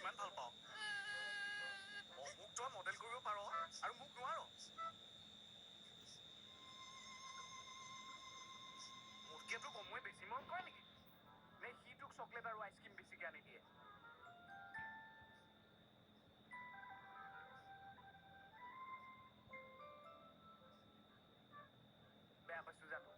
কিমান ভাল পাওঁ। অমুক তই মডেল কৰিব পাৰ আৰু মোক নোৱাৰ। মোতকে তোক অমুৱে বেছি মৰম কৰে নেকি? নে সি তোক চকলেট আৰু আইচক্ৰীম বেছিকে আনি দিয়ে? বেয়া পাইছো জানো।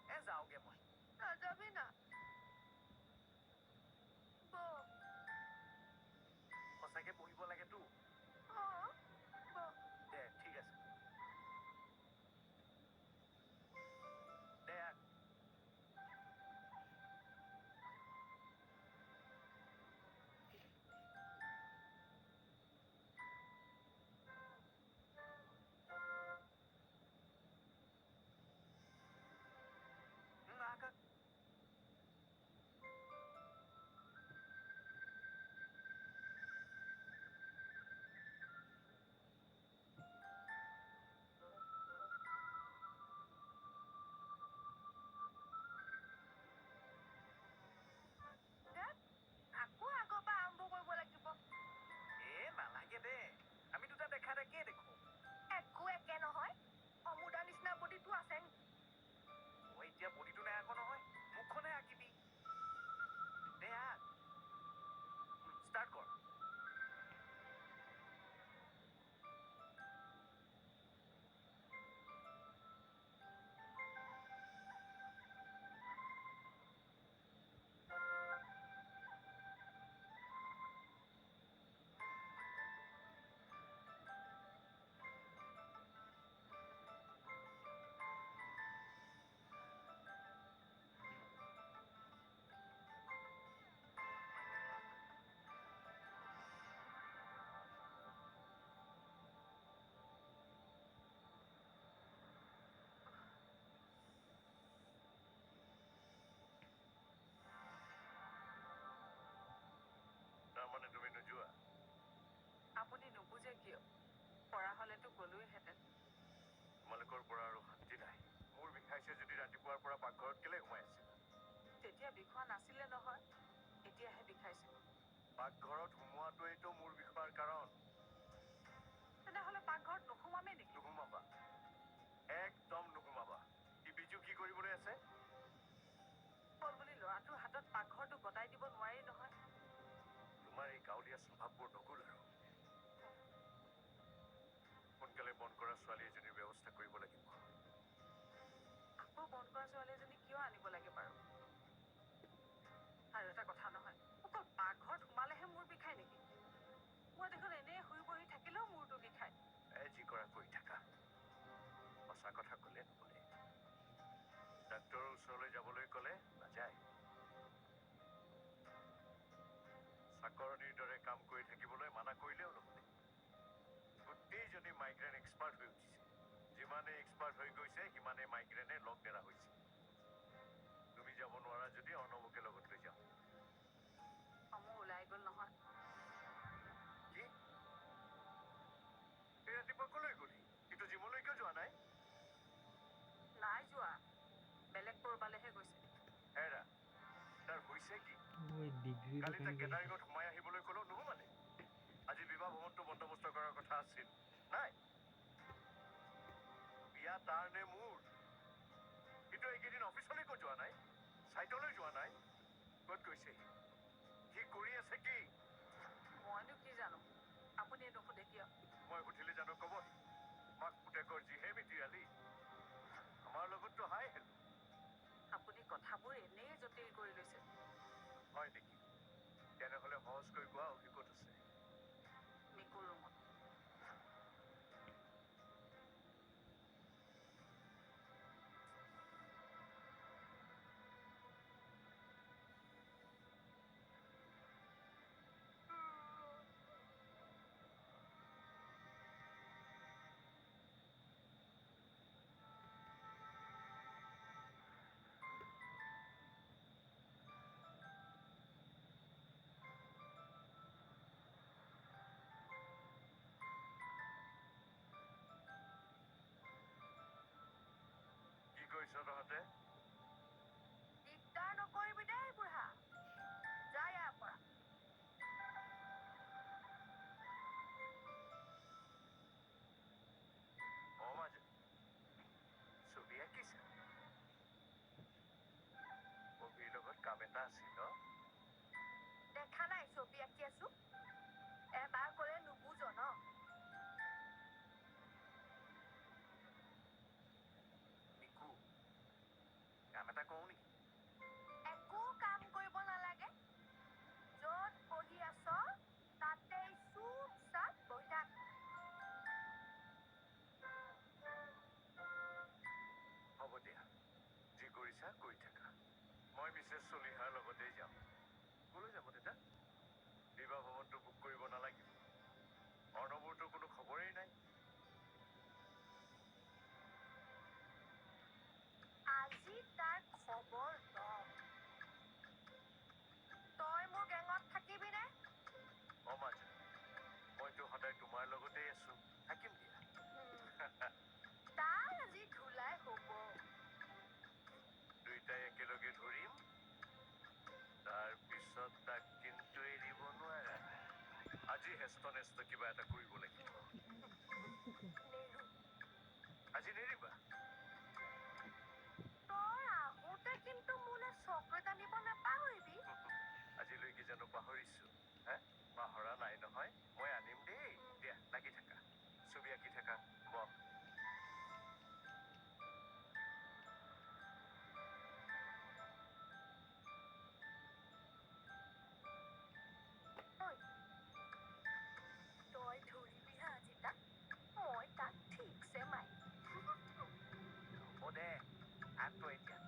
এ যাওঁগে মই। নাযাবি না। বহ। সঁচাকে বহিব লাগেতো? অ, বহ। দে, ঠিক আছে দে, আগ। আগ, আগ। দে, আকৌ আগৰ পৰা আৰম্ভ কৰিব লাগিব। এ নালাগে দে, আমি দুটা দেখা দেখিয়ে দেখো। একো একে নহয়। অমুদা নিচিনা বডিটো আছে নেকি? মই এতিয়া বডিটো নাই আকৌ নহয়, মুখখনহে আঁকিবি। দে আঁক, ষ্টাৰ্ট কৰ। তাৰমানে তুমি নোযোৱা? আপুনি নুবুজে কিয়? পৰা হলেতো গ'লোৱেহেঁতেন। তোমালোকৰ পৰা আৰু শান্তি নাই। মোৰ বিষাইছে যদি ৰাতিপুৱাৰ পৰা পাকঘৰত কেলে সোমাই আছিলা? তেতিয়া বিষোৱা নাছিলে নহয়, এতিয়াহে বিষাইছে। পাকঘৰত সোমোৱাটোৱেইতো মোৰ বিষোৱাৰ কাৰণ। তেনেহ'লে পাকঘৰত নোসোমামেই নেকি? নোসোমাবা, একদম নোসোমাবা। সি বিজু কি কৰিবলৈ আছে? হ'ল বুলি ল'ৰাটোৰ হাতত পাকঘৰটো গতাই দিব নোৱাৰি নহয়। তোমাৰ এই গাঁৱলীয়া স্বভাৱবোৰ নগ'ল আৰু। সোনকালে বন কৰা ছোৱালী এজনীৰ ব্যৱস্থা কৰিব লাগিব। আকৌ বন কৰা ছোৱালী এজনী কিয় আনিব লাগে বাৰু? আৰু এটা কথা নহয়, অকল পাকঘৰত সোমালেহে মূৰ বিষায় নেকি? মই দেখোন এনেই শুই বহি থাকিলেও মূৰটো বিষায়। এ যি কৰা কৰি থাকা, সঁচা কথা ক'লে নুশুনে। ডাক্তৰৰ ওচৰলৈ যাবলৈ ক'লে নাযায়। চাকৰণিৰ দৰে কাম কৰি থাকিবলৈ মানা কৰিলেও নুশুনে। গোটেইজনী মাইগ্ৰেইন এক্সপাৰ্ট হৈ উঠিছে। যিমানে এক্সপাৰ্ট হৈ গৈছে সিমানে মাইগ্ৰেইনে লগ নেৰা হৈছে। তুমি যাব নোৱাৰা যদি অৰ্ণৱকে লগত লৈ যাম। অমু ওলাই গ'ল নহয়। কি? এই ৰাতিপুৱা কলৈ গ'লি? কিন্তু জিমলৈকে যোৱা নাই? নাই যোৱা, বেলেগ ক'ৰবালৈহে গৈছে। হেৰা, তাৰ হৈছে কি? মই ডিগ্ৰীটো কালি তাক কেনেকৈ গেডাৰিঙত সোমাই আহিবলৈ ক'লেও নুসুমালে। আজি বিবাহ ভৱনটো বন্দোবস্ত কৰাৰ কথা আছিল, নাই। বিয়া তাৰ নে মোৰ? কিন্তু এইকেইদিন অফিচলৈকো যোৱা নাই, চাইটলৈ যোৱা নাই। ক'ত গৈছে সি? সি কৰি আছে কি? মইনো কি জানো, আপুনি নুসুধে কিয়? মই সুধিলে জানো ক'ব সি? মাক পুতেকৰ যিহে মিতিৰালি, আমাৰ লগততো হাই হেলো। আপুনি কথাবোৰ এনেই জটিল কৰি লৈছে। হয় নেকি? তেনেহ'লে সহজকৈ কোৱা, অভি ক'ত আছে? মিকুৰ ৰুমত। এটা আছিল ন? দেখা নাই ছবি আঁকি আছো, এবাৰ ক'লে নুবুজ ন? নিকু, কাম এটা কৰোঁ নেকি? একো কাম কৰিব নালাগে, য'ত বহি আছ তাতেই চুপচাপ বহি থাক। হ'ব দিয়া, যি কৰিছা কৰি থাকা। মই মিছেছ চলিহাৰ লগতেই যাম। ক'লৈ যাব দেউতা? বিবাহ ভৱনটো বুক কৰিব নালাগিব। অৰ্ণৱৰতো কোনো খবৰেই নাই। আজি তাৰ খবৰ ল'ম। তই মোৰ গেঙত থাকিবি নে? অ মাজু, মইতো সদায় তোমাৰ লগতেই আছো, থাকিম দিয়া। তাৰ আজি ধুলাই হ'ব। দুইটাই একেলগে ধৰিম, তাৰপিছত তাক কিন্তু এৰিব নোৱাৰা। আজি হেস্ত নেস্ত কিবা এটা কৰিব লাগিব। নেৰো। আজি নেৰিবা? তই আহোঁতে কিন্তু মোলৈ চকলেট আনিব নাপাহৰিবি। আজিলৈকে জানো পাহৰিছো? হে, পাহৰা নাই নহয়, মই আনিম দেই। দিয়া, লাগি থাকা, ছবি আঁকি থাকা। বহ। ঐ, তই ধৰিবি হা আজি তাক, মই তাক ঠিকছে মাৰিম। হ'ব দে, আঁক তই এতিয়া।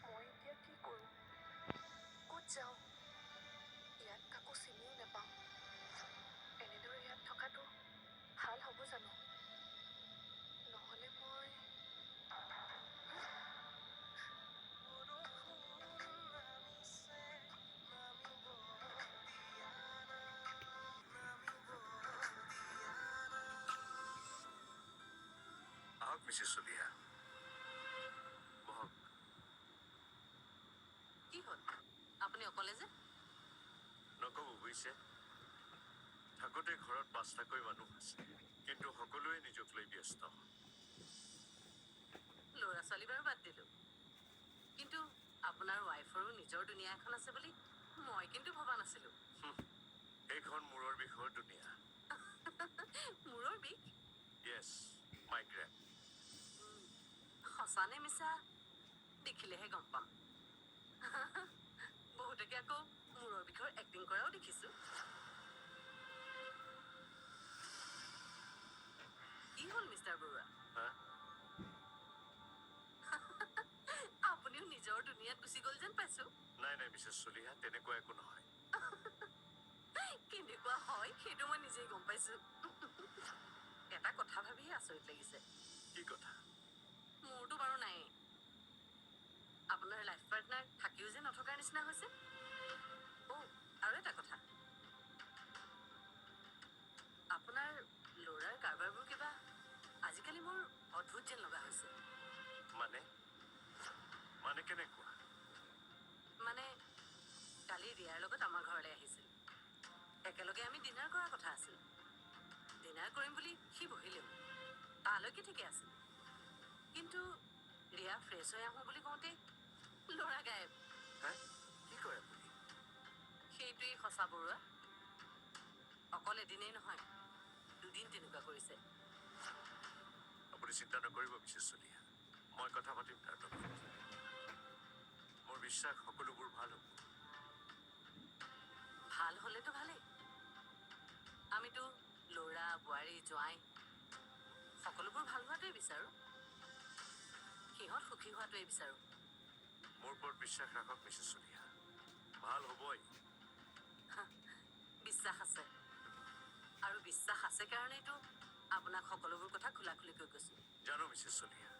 মই এতিয়া কি কৰোঁ, ক'ত যাওঁ? ইয়াত কাকো চিনিও নাপাওঁ। এনেদৰে ইয়াত থকাটো ভাল হ'ব জানো? নহ'লে মই আহক মিছেছ চলিহা, বহক। কি হ'ল, আপুনি অকলে যে? নক'ব বুজিছে, থাকোঁতে ঘৰত পাঁচটাকৈ মানুহ আছে, কিন্তু সকলোৱে নিজক লৈ ব্যস্ত। ল'ৰা ছোৱালী বাৰু বাদ দিলো, কিন্তু আপোনাৰ ৱাইফৰো নিজৰ দুনিয়া এখন আছে বুলি মই কিন্তু ভবা নাছিলো। এইখন মূৰৰ বিষৰ দুনিয়া। মূৰৰ বিষ? য়েছ, মাইগ্ৰেন। সঁচা নে মিছা দেখিলেহে গম পাম। বহুতকে আকৌ মূৰৰ বিষৰ এক্টিং কৰাও দেখিছো। কি হ'ল মিষ্টাৰ বৰুৱা? হা? আপুনিও নিজৰ দুনিয়াত গুচি গ'ল যেন পাইছো। নাই নাই মিছেছ চলিহা, তেনেকুৱা একো নহয়। কেনেকুৱা হয় সেইটো মই নিজেই গম পাইছো। এটা কথা ভাবিহে আচৰিত লাগিছে। কি কথা? মোৰতো বাৰু নাই, আপোনাৰ লাইফ পাৰ্টনাৰ থাকিও যে নথকাৰ নিচিনা হৈছে। অ', আৰু এটা কথা, আপোনাৰ ল'ৰাৰ কাৰবাৰবোৰ কিবা আজিকালি মোৰ অদ্ভুত যেন লগা হৈছে। মানে মানে কেনেকুৱা? মানে কালি ৰিয়াৰ লগত আমাৰ ঘৰলৈ আহিছিল। একেলগে আমি ডিনাৰ কৰাৰ কথা আছিল। ডিনাৰ কৰিম বুলি সি বহিলেও, তালৈকে ঠিকে আছিল, কিন্তু ৰিয়া ফ্ৰেছ হৈ আহোঁ বুলি কওঁতে ল'ৰা গায়ব। হে, কি কৰে আপুনি? সেইটোৱেই সঁচা বৰুৱা। অকল এদিনেই নহয়, দুদিন তেনেকুৱা কৰিছে। আপুনি চিন্তা নকৰিব মিছেছ চলিহা, মই কথা পাতিম তাৰ লগত। মোৰ বিশ্বাস সকলোবোৰ ভাল হ'ব। ভাল হ'লেতো ভালেই। আমিতো ল'ৰা বোৱাৰী জোঁৱাই সকলোবোৰ ভাল হোৱাটোৱেই বিচাৰোঁ, সিহঁত সুখী হোৱাটোৱেই বিচাৰোঁ। মোৰ ওপৰত বিশ্বাস ৰাখক মিছেছ চলিহা, ভাল হ'বই। বিশ্বাস আছে, আৰু বিশ্বাস আছে কাৰণেইতো আপোনাক সকলোবোৰ কথা খোলা খুলিকৈ কৈছোঁ। জানো মিছেছ চলিহা।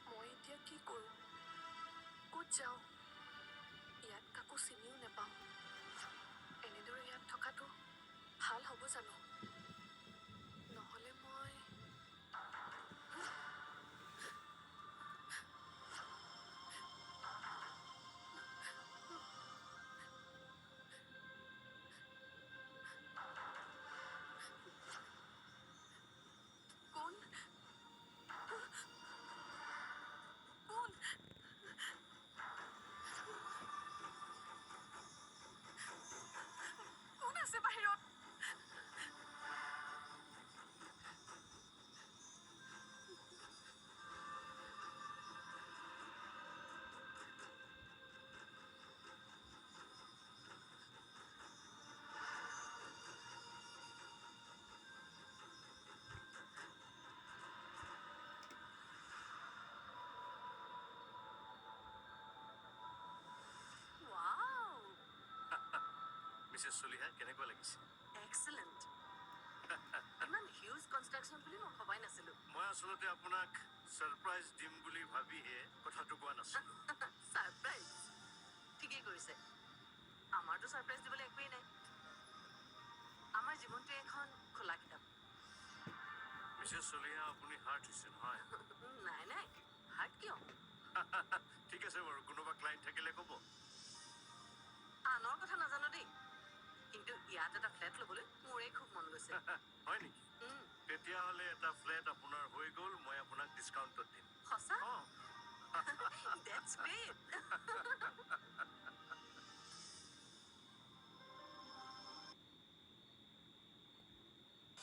মই এতিয়া কি কৰোঁ, ক'ত যাওঁ? ইয়াত কাকো চিনিও নাপাওঁ। এনেদৰে ইয়াত থকাটো ভাল হ'ব জানো? নহ'লে মই মিছেছ চলিহা, কেনেকুৱা লাগিছে? এক্সেলেণ্ট। ইমান হিউজ কনষ্ট্ৰাকশ্যন বুলি মই ভবাই নাছিলোঁ। মই আচলতে আপোনাক ছাৰপ্ৰাইজ দিম বুলি ভাবিহে কথাটো কোৱা নাছিলো। ছাৰপ্ৰাইজ? ঠিকেই কৰিছে। আমাৰতো ছাৰপ্ৰাইজ দিবলৈ একোৱেই নাই। আমাৰ জীৱনটোৱে এখন খোলা কিতাপ। মিছেছ চলিহা, আপুনি হাৰ্ট হৈছে নহয়? নাই নাই, হাৰ্ট কিয়? ঠিক আছে বাৰু, কোনোবা ক্লাইণ্ট থাকিলে ক'ব। আনৰ কথা নাজানো দেই, কিন্তু ইয়াত এটা ফ্লেট ল'বলৈ মোৰেই খুব মন গৈছে। হয় নেকি? তেতিয়াহ'লে এটা ফ্লেট আপোনাৰ হৈ গ'ল। মই আপোনাক ডিছকাউণ্টত দিম। সঁচা? অঁ। That's great.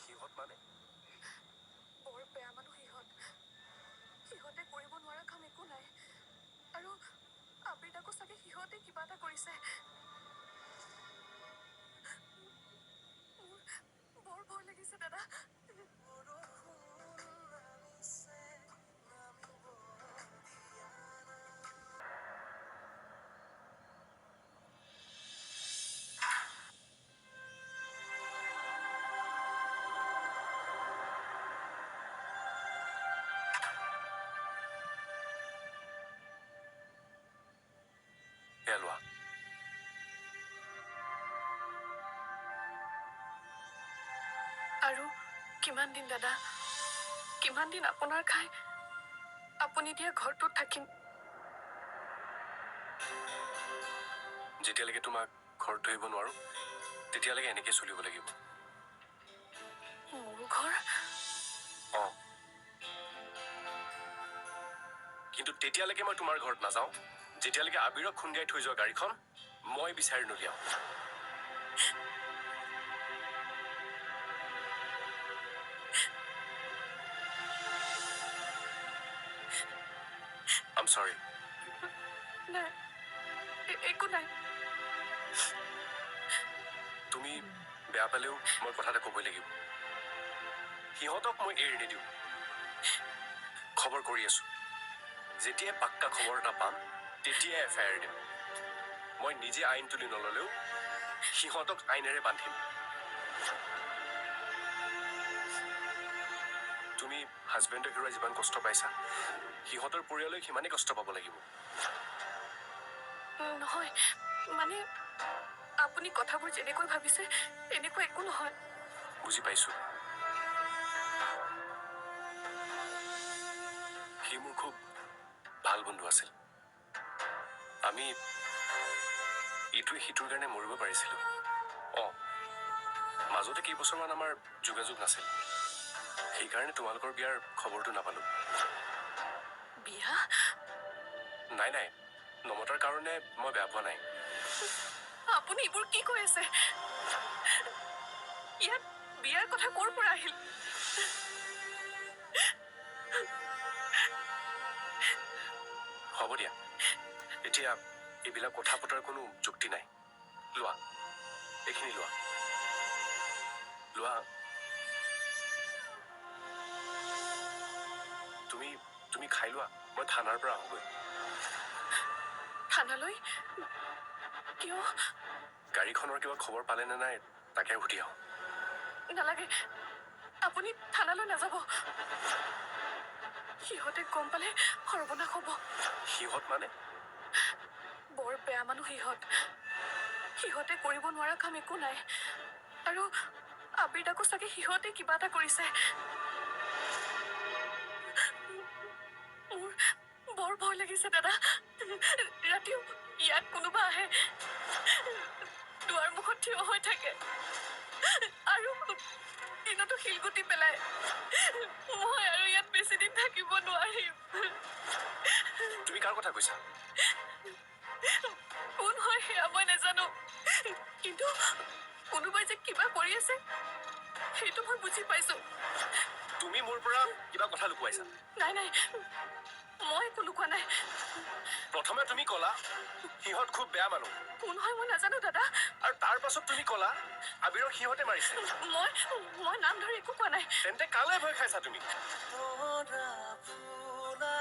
সিহঁত মানে? বৰ বেয়া মানুহ সিহঁত। সিহঁতে কৰিব নোৱাৰা কাম একো নাই। আৰু আবিৰ দাকো চাগে সিহঁতে কিবা এটা কৰিছে। মোৰ বৰ ভয় লাগিছে দাদা। এয়া লোৱা। আৰু কিমান দিন দাদা, কিমান দিন আপোনাৰ খাই আপুনি দিয়া ঘৰটোত থাকিম? যেতিয়ালৈকে তোমাক ঘৰত ধৰিব নোৱাৰো, তেতিয়ালৈকে এনেকৈ চলিব লাগিব। মোৰ ঘৰ? অঁ, কিন্তু তেতিয়ালৈকে মই তোমাৰ ঘৰত নাযাওঁ যেতিয়ালৈকে আবিৰক খুন্দিয়াই থৈ যোৱা গাড়ীখন মই বিচাৰি নুলিয়াওঁ। I'm sorry. নাই, একো নাই। তুমি বেয়া পালেও মই কথা এটা ক'বই লাগিব। সিহঁতক মই এৰি নিদিওঁ। খবৰ কৰি আছো। যেতিয়াই পাক্কা খবৰ এটা পাম, তেতিয়াই এফ I R দিম। মই নিজে আইন তুলি নল'লেও সিহঁতক আইনেৰে বান্ধিম। তুমি হাজবেণ্ডক হেৰুৱাই যিমান কষ্ট পাইছা, সিহঁতৰ পৰিয়ালে সিমানেই কষ্ট পাব লাগিব। নহয়, মানে আপুনি কথাবোৰ যেনেকৈ ভাবিছে তেনেকৈ একো নহয়। বুজি পাইছো। সি মোৰ খুব ভাল বন্ধু আছিল। আমি ইটোৱে সিটোৰ কাৰণে মৰিব পাৰিছিলো। অঁ, মাজতে কেইবছৰমান আমাৰ যোগাযোগ নাছিল, সেইকাৰণে তোমালোকৰ বিয়াৰ খবৰটো নাপালো। বিয়া? নাই নাই, নমতাৰ কাৰণে মই বেয়া পোৱা নাই। আপুনি এইবোৰ কি কৈ আছে? ইয়াত বিয়াৰ কথা ক'ৰ পৰা আহিল? হ'ব দিয়া, এতিয়া এইবিলাক কথা পতাৰ কোনো যুক্তি নাই। লোৱা, এইখিনি লোৱা, লোৱা। তুমি তুমি খাই লোৱা, মই থানাৰ পৰা আহোঁগৈ। থানালৈ কিয়? গাড়ীখনৰ কিবা খবৰ পালে নে নাই তাকে সুধি আহোঁ। নালাগে, আপুনি থানালৈ নাযাব। সিহঁতে গম পালে সৰ্বনাশ হ'ব। সিহঁত মানে? বৰ বেয়া মানুহ সিহঁত। সিহঁতে কৰিব নোৱাৰা কাম একো নাই। আৰু আবিৰ দাকো চাগে সিহঁতে কিবা এটা কৰিছে। মোৰ বৰ ভয় লাগিছে দাদা। ৰাতিও ইয়াত কোনোবা আহে, দুৱাৰ মুখত থিয় হৈ থাকে আৰু দিনতো শিলগুটি পেলায়। মই আৰু ইয়াত বেছি দিন থাকিব নোৱাৰিম। তুমি কাৰ কথা কৈছা? কোন হয় সেয়া মই নাজানো, কিন্তু কোনোবাই যে কিবা কৰি আছে সেইটো মই বুজি পাইছো। তুমি মোৰ পৰা কিবা কথা লুকুৱাইছা। নাই নাই, মই একো লুকোৱা নাই। প্ৰথমে তুমি ক'লা সিহঁত খুব বেয়া মানুহ। কোন হয় মই নাজানো দাদা। আৰু তাৰ পাছত তুমি ক'লা আবিৰক সিহঁতে মাৰিছে। মই মই নাম ধৰি একো কোৱা নাই। তেন্তে কালৈ ভয় খাইছা তুমি? তৰা ফুলা।